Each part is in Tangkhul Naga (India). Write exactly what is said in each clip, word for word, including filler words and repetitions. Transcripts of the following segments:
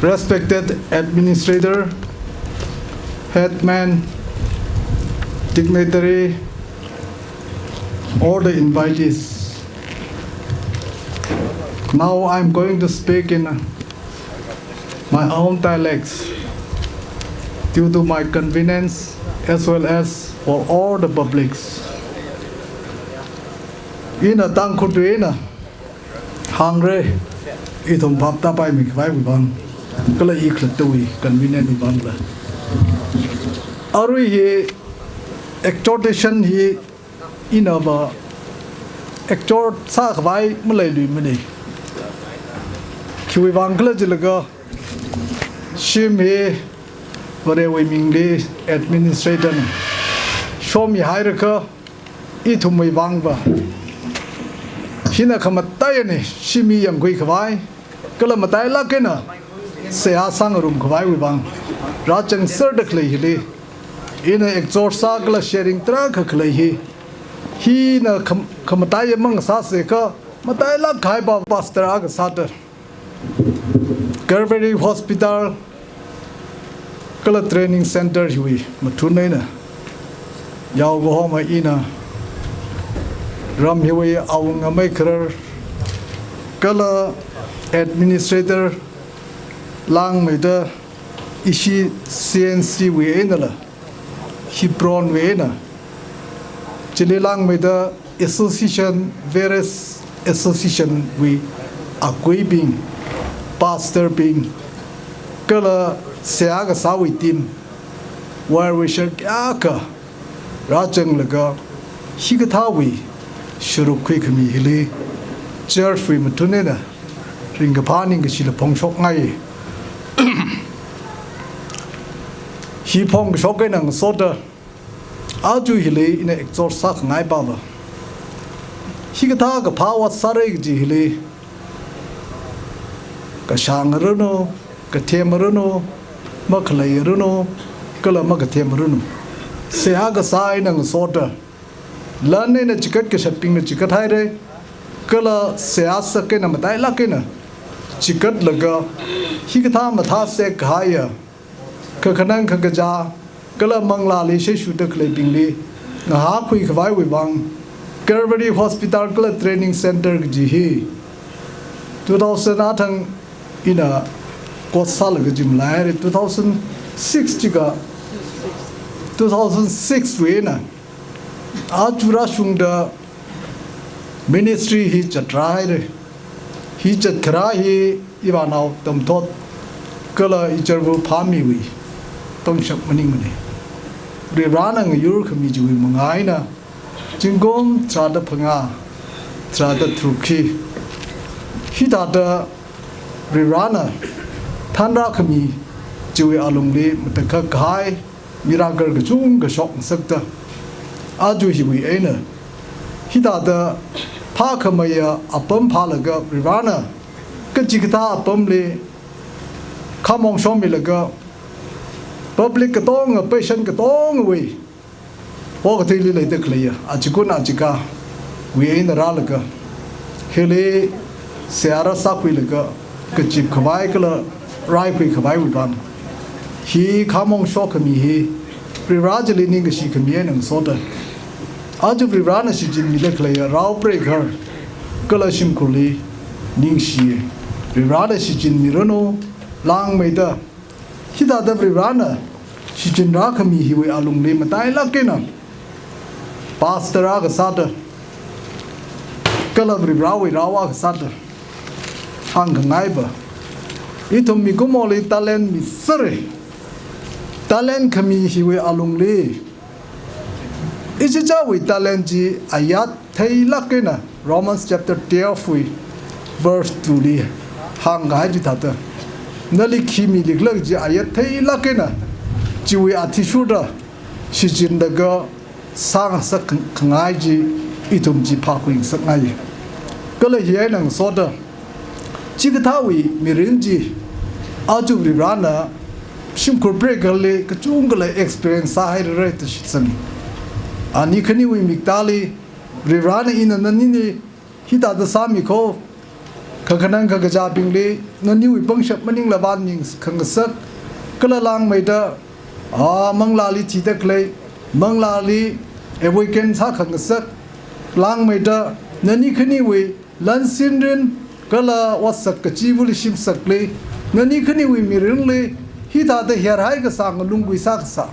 Respected administrator, headman, dignitary, all the invitees. Now I'm going to speak in my own dialects due to my convenience as well as for all the publics. Ina Tangkhul ina hāngra, ithum phap tāpaimi khavaiwui vang, kala i khalattawui convenient wui vangla. Arui hi exhortation hi inava exhort sākhavai maleiluimana. Khiwui vang khala jilaga, shim hi Varewui mingli administrator na shomihaira kha, ithumwui vangva hina khamataiyana, shim hi yangkhui khavai, kala matailāk eina seihā sāngarum khavaiwui vang rāchang serda khalei hili, ina exhort sā kala sharing tarākha khalei hi, hina kham-, khamataiya mang sāsa kha, matailāk kahai pa pastor akha sāda, Calvary Hospital kala Training Center hiwui mathun eina yaokahoma ina ram hiwui awunga meikharar kala administrator langmeida ishi C N C wui einala, Hebron wui eina, chili langmeida association, various association wui akuibing, pastor bing, kala seihā kasāwui team, well wisher kayākha rāchanglaga, hikathāwui sharuk khuikhami hili church wui mathun eina ringkaphā ningkashila phongshokngai. Hi phongkashok eina ngasoda, aja hili ina exhort sākhangai pava, hikathā kaphā ot sāra kaji hili, kashāngaranu, kathemaranu, makhaleiranu, kala makathemaranu, seihā kasā eina ngasoda, lan eina chikat kashatbingna chikathaira, kala seihā sak eina matailāk eina chikatlaga, hikathā mathāsek kahaiya kakhanang kakaja kala manglāli seishuda khaleibingli ngahākhui khavaiwui vang, Calvary Hospital kala Training Center kaji hi two thousand athang ina course sālaga chi malaira, two thousand six jiakha, two thousand six wui eina aja rāshungda ministry hi zatrāhaira. Hi zatkharā hi ivānao tamthot kala icharva phāmiwui pangshap maningmana. Varivarāna ngayurkhami chiwui manga eina zingkum tharāda phangā, tharāda tharuk hi, hithāda Varivarāna thanrākhami chiwui alungli matakhak kahai miracle kachungkha shokngasakta, aja hiwui eina hithāda phākhameiya apam phālaga, Varivarāna kachikathā apamli khamong shomilaga, public katonga, patient katongawui okathuili leida khaleiya achikun achikāwui eina rālaga, hili seihā rāsākhuilaga kazip khavai kala raikhui khavaiwui vang, hi khamong shokhami hi Varivarā chili ningkashi khami eina ngasoda, aja Varivarāna shichinmida khaleiya rao preigaharna kala shimkhurli ningshi. Varivarāna shichinmiranu, langmeida hithāda Varivarāna shichinrākhami hiwui alungli matailāk eina pastor akha sāda kala Varivarāwui rao akha sāda hāngkhangai pa, ithum mikumoli talent misera. Talent khami hiwui alungli ichichāwui talent chi ayat theilāk eina, Romans chapter twelve wui verse two li hāngkahai chithāda, nali khi milikhala chi ayat theilāk eina chiwui athishurda shichinlaga sāngasakkhangai chi ithum chi phākhuingasakngai. Kala hi eina ngasoda, chikathāwui mirin chi aja Varivarāna shimkhur preigaharli kachungkhala experience sāhairara da shitsanga. Ani khaniwui miktāli Varivarāna ina nanili hithāda sāmi kho, kakhanang kakazābingli, naniwui pangshap maningla vānning khangasak, kala langmeida, ah, manglāli thida khalei, manglāli awaken sākhangasak, langmeida, nani khaniwui, lansinrin, kala otsak kachivali shimsakli, nani khaniwui mirinli, hithāda hiyarhai kasā ngalungkui sākasā,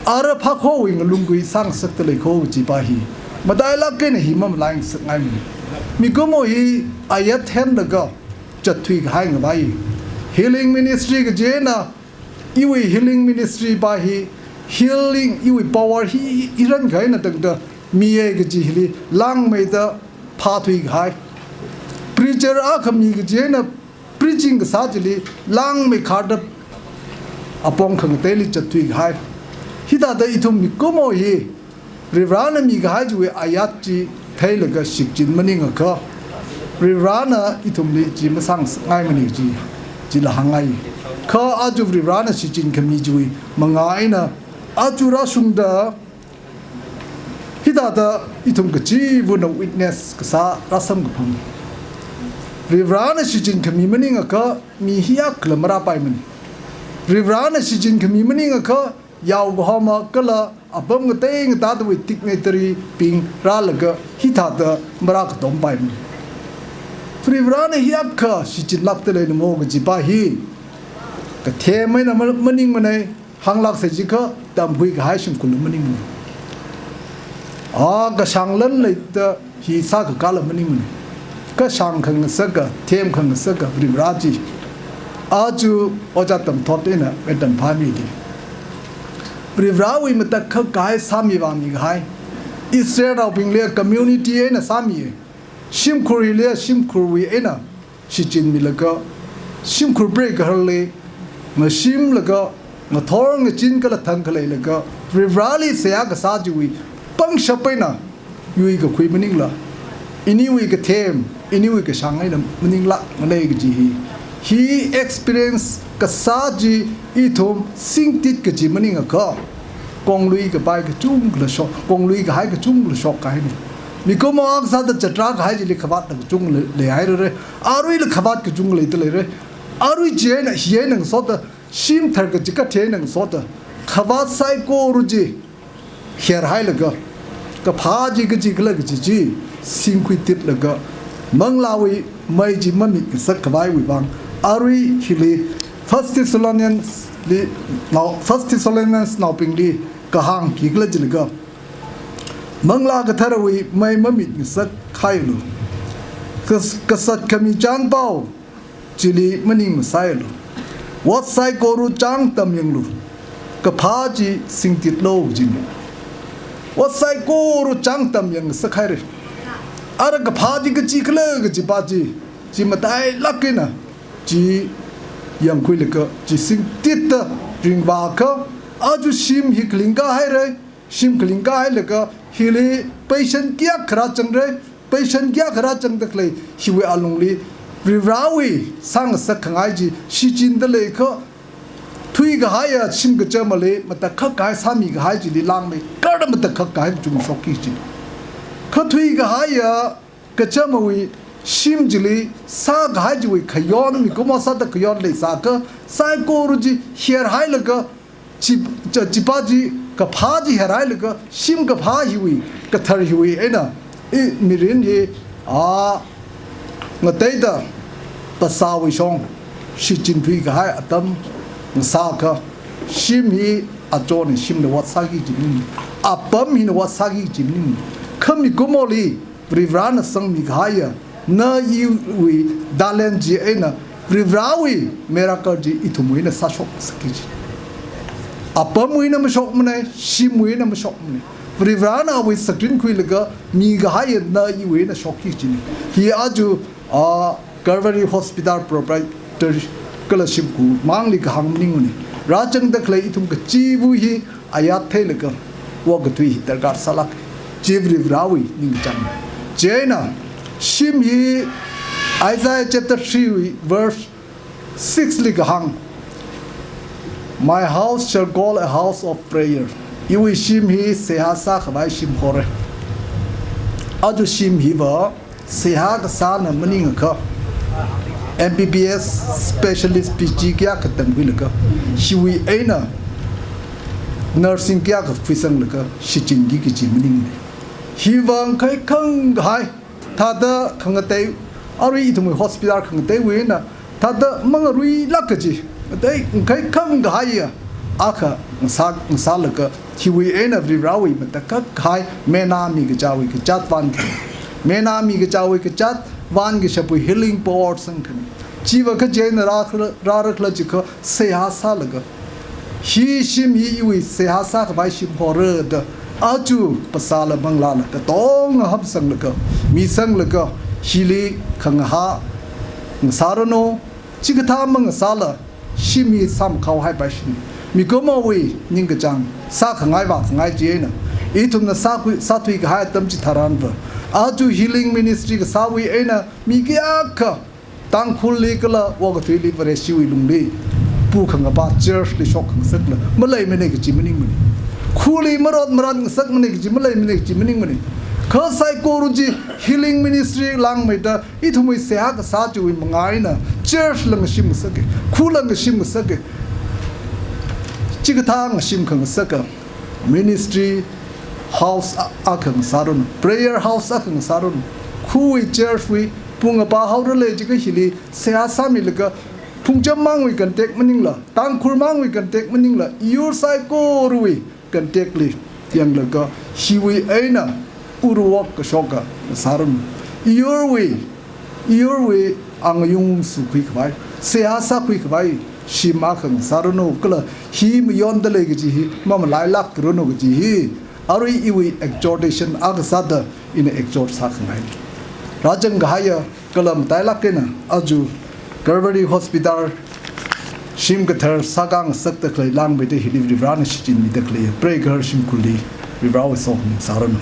ara phākhowui ngalungkui sāngasakta lei kho kajipa hi, matailāk eina hi mamalaisangngaimana. Mikumo hi ayat henlaga zatthui kahai ngavai. Healing ministry kaji eina, iwui healing ministry pa hi, healing, iwui power hi, hi ran kahai eina tangda miya kaji hili langmeida phāthui kahai. Preacher akhami kaji eina preaching kasā chili langmeikharda apong khangateili zatthui kahai. Hithāda ithum mikumo hi, Varivarana mikahai chiwui ayat chi theilaga shichin maningakha, Varivarana ithumli chi masāngasakngaimana chi, chila hāngngai. Kha aja Varivarana shichin khami chiwui mangā eina, aja rāshungda, hithāda ithum kachivana witness kasā rāsamkaphang. Varivarana shichin khami maningakha mi hiyākhala marāpaimana. Varivarana shichin khami maningakha yaokahoma kala apam ngatei ngateidawui dignitary bing rālaga hithāda marākatompaimana. Varivarana hiyākha shichinlākda leina mo kajipa hi, kathem eina ma-, maningmana, hānglāksei jiakha tamkhui kahai shimkhurla maningmana. A, kashānglan leida hi sākakāla maningmana. Kashāng khangasaka, them khangasaka Varivara chi. Aja ojā Tamthot eina matailāk phāmida, Varivarawui matakhak kahai sāmivāmi kahai, Israelnaobingli community eina sāmi, shimkhurli shimkhurwui eina shichinmilaga, shimkhur preikaharli ngashimlaga, ngathor ngachin kala thang khaleilaga, Varivarali seihā kasā chiwui pangshap eina yuikakhui maningla, iniwui kathem, iniwui kashāng eina maninglākmana kaji hi, hi experience kasā chi ithum singtit kaji maningakha, konglui kapai kachungkhala shok, konglui kahai kachungkhala shokkahaina. Mikumo akha sāda chatra kahai chili khavātla kachungkha le-, leihairara. Aruila khavāt kachungkha leida leira. Arui chi eina, hi eina ngasoda, shim tharkachikathā eina ngasoda, khavāt saikora chi hiyarhailaga, kaphā chi kachikhala kaji chi singkhuititlaga, manglāwui mei chi mamitngasak khavaiwui vang, arui hili First Thessalonians li, nao, First Thessalonians naobingli kahāng khikhala jilaga, Manglā Katharawui mei mamitngasakhailu. Kas-, kasat khami chānpao chili maningmasailu. Ot saikora chāngtamyanglu. Kaphā chi singtitlu jina. Ot saikora chāngtamyangngasakhaira. Ara kaphā chi kachikhala kajipa chi, chi matailāk eina chi yangkhuilaga, chi singtitda ringvāakha, aja shim hi khaling kahaira, shim khaling kahailaga, hili patient kayākha rāchangra, patient kayākha rāchangda khalei hiwui alungli, Varivarawui sāngasak khangai chi shichinda leiakha, thuikahaiya shim kachamali matakhak kahai sāmikahai chili langmeikarda matakhak kahai kachungkha shokki kajina. Kha thuikahaiya kachamawui shim chili sākahai chiwui khayon, mikumo sāda khayon leisāakha, saikora chi hiyarhailaga, chi, cha, chipa chi, kaphā chi hiyarhailaga, shim kaphā hiwui, kathar hiwui eina, i, mirin hi, a, ngateida phasāwui shong shichinthui kahai atam ngasāakha, shim hi achonna shimna ot sāki kaji maning, apam hina ot sāki kaji maning. Kha mikumoli Varivarana sangmikahaiya, na iwui talent chi eina Varivarawui miracle chi ithumwui eina sāshokngasakki kajina. Apamwui eina mashokmana, shimwui eina mashokmana. Varivarana awui sakrin khuilaga mikahaiya na iwui eina shokki kajina. Hi aja, a, Calvary Hospital Proprietor kala shimkhur mangli kahāng maningmana. Rāchangda khalei ithum kachiva hi ayat theilaga, okathui hi darkar sālāk. Chi Varivarawui ningchāng. Chieina, shim hi Isaiah chapter three wui verse six li kahāng, "My house shall call a house of prayer." Iwui shim hi seihā sākhavai shim hora. Aja shim hiva Seihā kasāna maningakha, M B B S specialist P G kayākha tamkhuilaga, hiwui eina nursing kayākha khuisanglaga shichinki kaji maningmana. Hiva ngakhaikhanghai, thāda khangatei, arui ithumwui hospital khangateiwui eina, thāda mangaruilāk kaji, atei ngakhaikhanghaiya, akha ngasā, ngasālaga, hiwui eina Varivarawui matakhak kahai, Mena mi kachāwui kazāt vānki. Mena mi kachāwui kazāt vānkashapwui healing power sangkhani. Chiva kaji eina rākhala, rārakhala jiakha seihā sālaga, hi shim hi iwui seihā sākhavai shim hora da, aja phasāla manglāla katonga hapsanglaga, misanglaga, hili khangahā ngasāranu, chikathā mangasāla, shim hi samkhao haipai shini. Mikumowui ningkachāng sākhangai vākhangai chi eina, ithumna sākhui, sāthuikahai atam chitharanva, aja healing ministry kasāwui eina mi kayākha Tangkhulli kala okathuili Vareshiwui lungli, pu khangapa church li shok khangasakla maleimana kaji maningmana. Khuli marot marat ngasakmana kaji maleimana kaji maningmana. Kha saikora chi healing ministry langmeida ithumwui seihā kasā chiwui manga eina church la ngashim ngasaka, khu la ngashim ngasaka. Chikathā ngashim khangasaka, ministry house a-, akha ngasāranu, prayer house akha ngasāranu. Khuwui church wui pungapa haorale jiakha hili seihā sāmilaga, Phungcham māngwui contact maningla, Tangkhul māngwui contact maningla, iyur saikorawui contact li yanglaga, hiwui eina uru wok kashoka ngasāranu. Iyurwui, iyurwui angayung sukhuikhavai, seihā sākhuikhavai shim akha ngasāranu kala, hi mayonda lei kaji hi mamalailākranu kaji hi arui iwui exhortation akha sāda ina exhort sākhangai. Rāzang kahaiya kala matailāk eina aja Calvary Hospital shim kathar sākhangasakda khalei langmeida hili Varivarana shichinmida khalei preigahar shimkhurli Varivarawui sokhami sāranu.